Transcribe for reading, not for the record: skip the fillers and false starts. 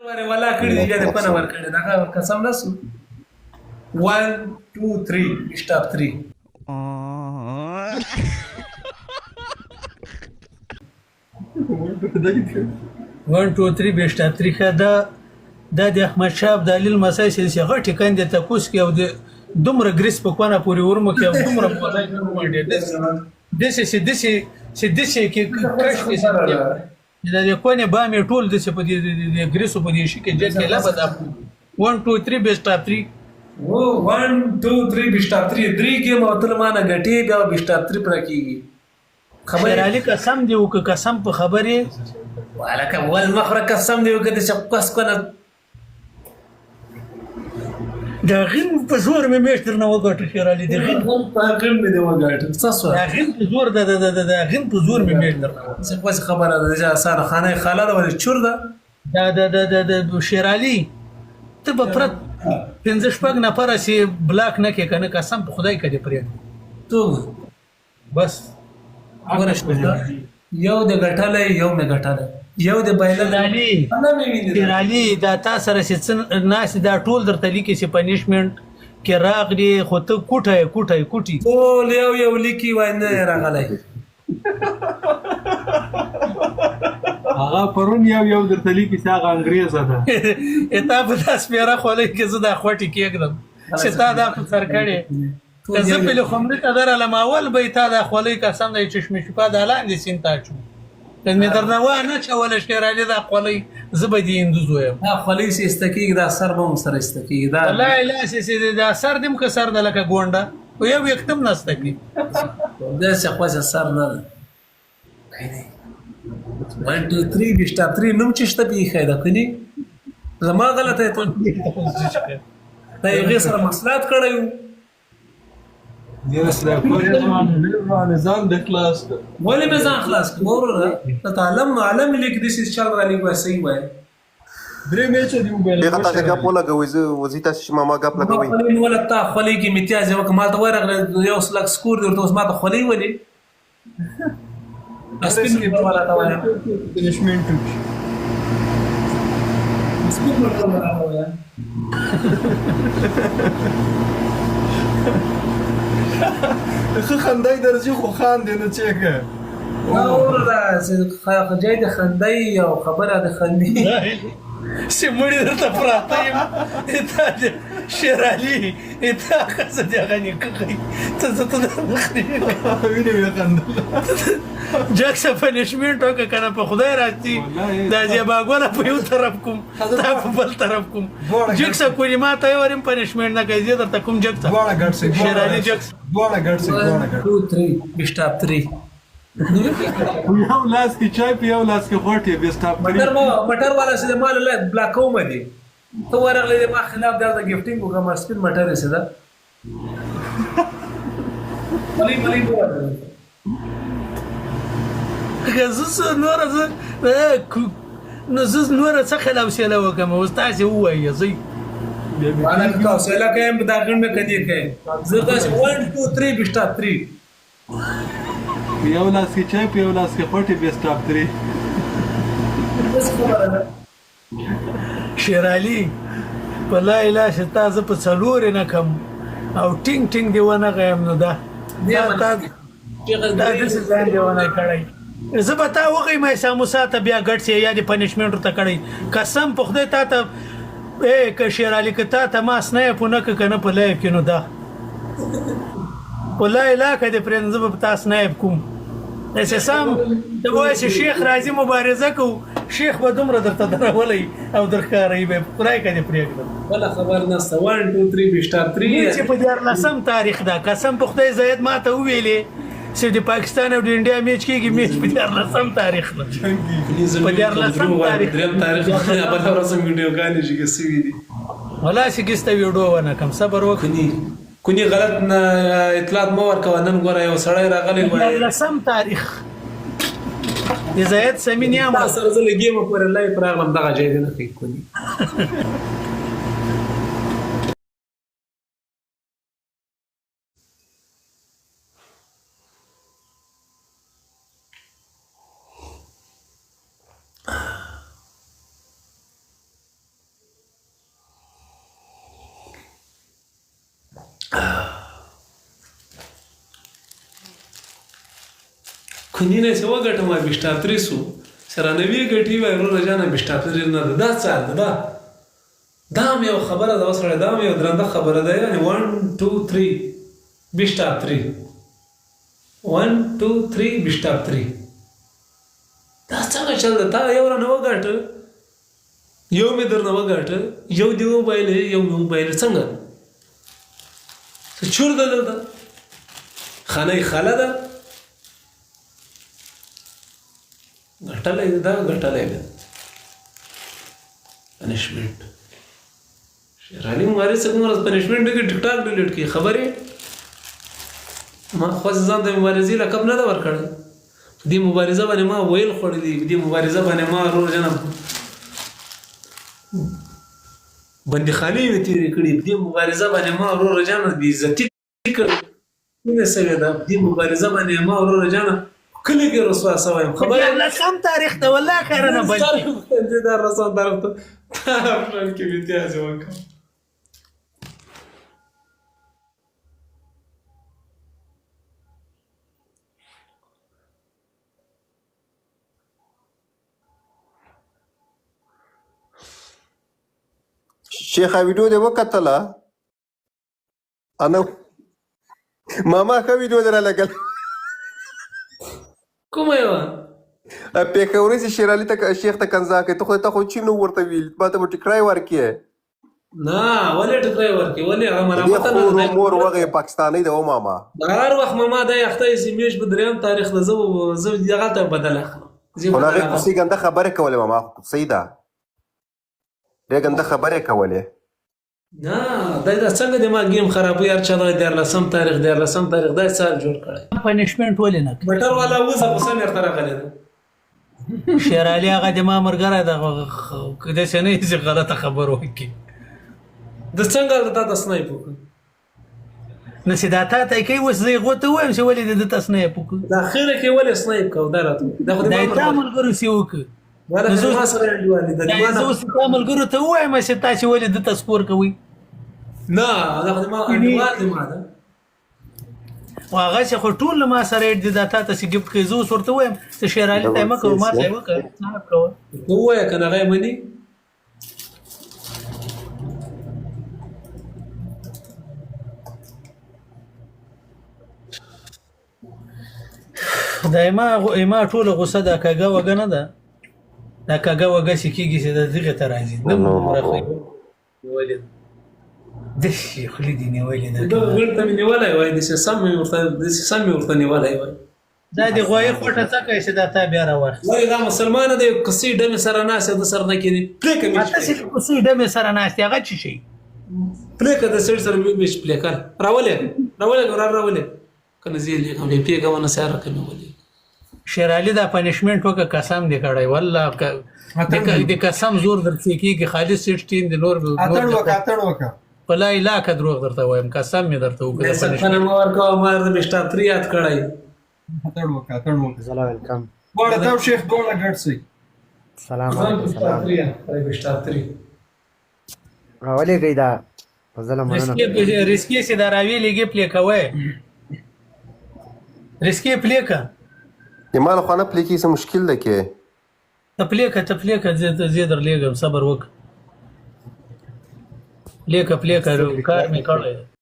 واره ولا کړی دی، بیا دې پنه ورکړې، دغه قسم نسو. 1 2 3 سټاپ 3. 1 2 3 بیسټاپ 3. ښه، دا د احمد شاه ابدالي لمسی چې غټې کندې ته کوز کړي او د دومره ګریس په کونه پورې ورمکړي او دومره مولای ومنډي، داسې چې داسې چې داسې کې کش کې د دې کونې بامې ټول داسې په دې ګریسو په دې شي کې جګ کې لبه. دا 1 2 3 بیسټاپ 3. و 1 2 3 بیسټاپ 3، درې ګیم او تل مانه ګټې، بیا بیسټاپ 3 پر کیږي. خبر علي، قسم دی وک، قسم په خبرې. ولکه ول مخره، قسم دی وک چې قص کنه. د غین په زور مې میش درنه وګټه شیر علي، د غین په غین مې دی وګټه. څه سو؟ د غین په زور، د د د د غین په زور مې میش درنه. څه کوڅ خبره ده چې اسانه خانه خاله ده ولې چور ده. د د د د د شیر علي، ته به پرت پنځه شپږ نفره سي بلاک نه کې کنه، قسم په خدای کدي پرې. تو بس. ورشه، یو د ګټلې، یو مې ګټلې، یو د بایلل. علي، شیر علي، دا تا سره چې څه ناس دا ټول درته لیکي چې پنیشمنت کې راغلی، خو ته کوټه کوټه کوټي. ټول یو یو لیکي، وای نه راغلی. هغه پرون یو یو درته لیکي چې هغه انګريزه ده. اتا په داس پیره خولې کې زه دا خوټي کېږدم چې تا دا په سر کړې، که زه په خمري ته درلم اول به تا دا خولۍ، قسم دی چشمه شپه دا لاندې سین تا چو که مې درنه وانه چوله. شیر علي، دا خولۍ زه به دې هندو زویم. دا خولۍ چې ایسته کېږي، دا سر به هم سره ایسته کېږي دا. لا لا، چې دا سر دیم که سر د لکه ګونډه یو ویښتم نسته کی. داسې خوښه سر نه ده. 1 2 3 بیسټاپ 3 نوم چې شته پیښه ده کني، زما غلطه ته ته یې سره مسلات کړی وو. ځان د خلاص کړ. ولې مې ځان خلاص کړ وروره؟ ته عالم عالم لیک دې چې چل را لیک وای، صحیح وای. درې میچ دی وبایلل. دغه تاسو ګپ ولګوئ، زه وزي تاسو چې ماما ګپ لګوئ. خولۍ ولا تا خولۍ کې امتیاز یو کمال ته ورغله، یو لک سکور دی ورته، اوس ما ته خولۍ ولې سپین والا ته وایم. پنشمنټ وکړي. سپین والا ته وایم. ښه خندای درځي خو خان دی نو چیرې. دا وروره جای د خندۍ او خبره د خندې. چې مړي درته پراته یم تا د شیر علي تا ښځه دې هغه نیکه کوي، ته زه ته وینې مې خندل. جګ څه پنشمنټ وکړه که نه په خدای راځي دا زیبا ګله په یو طرف کوم، تا په بل طرف کوم. جګ څه کولی ما ته یو وریم پنشمنټ نه کوي، زه درته کوم جګ څه. دواړه ګډ سي. شیر علي جګ. دواړه ګډ سي، دواړه ګډ. 2 3 بیسټاپ 3. په یو لاس کې چای، په یو لاس کې غوټې، بیسټاپ 3. مټر ما مټر والا چې مال له بلاک کوم دي، ته ورغلې ما خلاف دا ګفټینګ وکړم، سپین مټر یې ده ملي ملي. که زه نور زه نو زه نور څه خلاف سیله وکم؟ اوس تاسو ووایئ زه. انا که سیله کوم دا غنډ مې کدی کوي، زه تاسو 1 2 3 بیسټاپ 3. په یو لاس کې چای، په یو لاس کې غوټې، بیسټاپ 3. بس خبره ده. شیر علي، په لا اله چې تا زه په څلور نه کم او ټینګ ټینګ دی ونه غیم، نو دا دا تا دا داسې ځان دی ونه کړی، زه به تا وغیم. ساموسا ته بیا ګډ سي یا د پنشمنټ ورته کړی، قسم په خدای تا ته. اے که شیر علي که تا ته ما سنایپ ونه که کنه په لایف کې، نو دا په لا اله که دې پرې زه به تا سنایپ کوم. داسې سم ته وایې چې شیخ راځي مبارزه کوو، شیخ به دومره درته درولی او درښکاروي به، خدای که دې پرېږدم. بل خبر نشته، 1 2 3 بیسټاپ 3. چې په 13 تاریخ ده، قسم په خدای زاید ما ته وویلې چې د پاکستان او د انډیا میچ کېږي، میچ په 13 تاریخ ده، په 13 تاریخ. دریم تاریخ بل ورځ ویډیوګانې چې سوي دي. ولا چې ګسته ویډیو ونه کم، صبر وکړه. کني کني غلط نه اطلاعات مو ورکوه. نن ګوره یو سړی راغلی وای. 13 تاریخ د زاید سمین یم. تا سره زه لګیم پورې لای پراغلم، دغه ځای دی نه کوي کني. کونی نه چې وګټم وای بشټاپ 3 سو چې رانه وی ګټي وای وروره جانه بشټاپ 3 نه ده. دا څه ده؟ دا دا هم یو خبره ده وسړی، دا هم یو درنده خبره ده. یعنی 1 2 3 بشټاپ 3، 1 2 3 بشټاپ 3، دا څنګه چل ده؟ تا یو رانه وګټه، یو مې درنه وګټه، یو دې وبایلې، یو مې وبایلې، څنګه؟ څه چور ده دلته؟ خانه یې خاله ده، ګټلی ده، ګټلی ده. پنشمنټ شیرعلي مبارز څه کوم ورځ پنشمنټ نه کوي، ټیک ټاک ډیلیټ کوي. خبرې ما خو ځان د مبارزې لقب نه ده ورکړی. په دې مبارزه باندې ما ویل خوړلي، په دې مبارزه باندې ما ورور جناب بندیخانې مې تېرې کړي، په دې مبارزه باندې ما ورور جانه بې عزتي کړې نه سوې ده، په دې مبارزه باندې ما ورور جانه کلي کې رسوا سوی یم. خبر یې؟ لسم تاریخ ته والله خیره نه بلکې دا رسوا طرف ته افغان کې امتیاز وکړ. شیخ ویډیو دې وکتله؟ انا ماما ښه ویډیو دې رالېږل. کومه یوه؟ پېښوري چې شیرعلي ته شیخ ته کنځا کوي، ته خو ته خو چې نو ورته ویل، ما ته به ټیکری ورکې. نه ولې ټکری ورکې؟ ولې هغه دې ملامته نه خور ده؟ مور وغې پاکستانۍ ده وماما. هر وخت ماما دی اخته یې چې میاشت په دریم تاریخ ده، زه دغه ته بدل اخلم. زه خو بدل هغې اخلم. کوڅې ګنده خبرې کولې ماما، صحیح ده، ډېر ګنده خبرې کولې. نه دا دا څنګه د ما ګیم خرابوي؟ هر چا دا 13 تاریخ، 13 تاریخ دا څه جوړ کړی؟ پنشمنټ ولې نه کوي؟ بټر والا وځه، غوسه مې ورته راغلې ده. شیرعلي هغه د ما ملګری ده، داسې نه چې غلطه خبره وکړي. د څنګه تا ته سنایپ وکړ؟ نه چې دا تا ته یې کوي، اوس زه یې غوته ووایم چې ولې د ده ته سنایپ وکړ؟ دا اخره کې ولې سنایپ کو؟ دا راته دا خو د دا ما یې تا ملګری. ملګرو سي وکړ. دا نو د زه ما سره انډیوالي ده، د دا ما زه نه. اوس تا ملګرو ته ووایم چې تاسې ولې ده ته سکور کوئ؟ نه دا خو د ما انډیوال دی ما ده. خو هغه چې خو ټول له ما سره اډ دي، دا تا ته چې ګفټ کوي، زه اوس ورته ووایم چې شیرعلي ته یې مه کوه، ما ته یې وکړه، سنایپ کوه. ته ووایه که نه هغه یې مني. دا ما ټوله غوسه دا کږه وږه نه ده، دا کږه وږه چې کېږي چې د دغې ته راځي، نه دومره خو یې نیولې ده، داسې خولې دې نیولې ده. دغه غړ ته مې نیولی وای، داسې سم مې ورته، داسې سم مې ورته نیولی وای. دا د غوایي خوټه څه کوي چې دا تا بیا راواخیست؟ ولې دا مسلمانه دی، کوڅې ډمې سره ناست دی، د سره نه کېني. پرېکه مې ته چې کوڅې ډمې سره ناست دی، هغه څه شي؟ پرېکه د سړي سره مې چې پرېکه راولې، راولې، راولې که نه زه یې لېږم، بې پېږه ونه سیاره که مې ولېږم. شیرعلي دا پنشمنټ وکړه، قسم دې کړی والله د قسم زور درڅې کېږي. خالص 16 دی، نور اتڼ وکړه، اتڼ وکړه. په لا اله که دروغ درته وایم، قسم مې درته وکړ. سکنه مې ورکوه، ما د بشټاپ 3 یاد کړی. اتڼ وکړه، اتڼ وکړه. زلا ویلکم. دواړه تا او شیخ دواړه ګډ سئ. سلام علیکم. سلام. بشټاپ 3 راولېږئ دا په زله مننه. ریسکې چې دا راوي لېږي پلې کوی، ریسکې پلې که. د ما لخوا نه پلې کېږي، څه مشکل ده کې؟ ته پلې که، ته پلې که، زه در لېږم، صبر وکړه. پلې که، پلې که، کار مې کړی.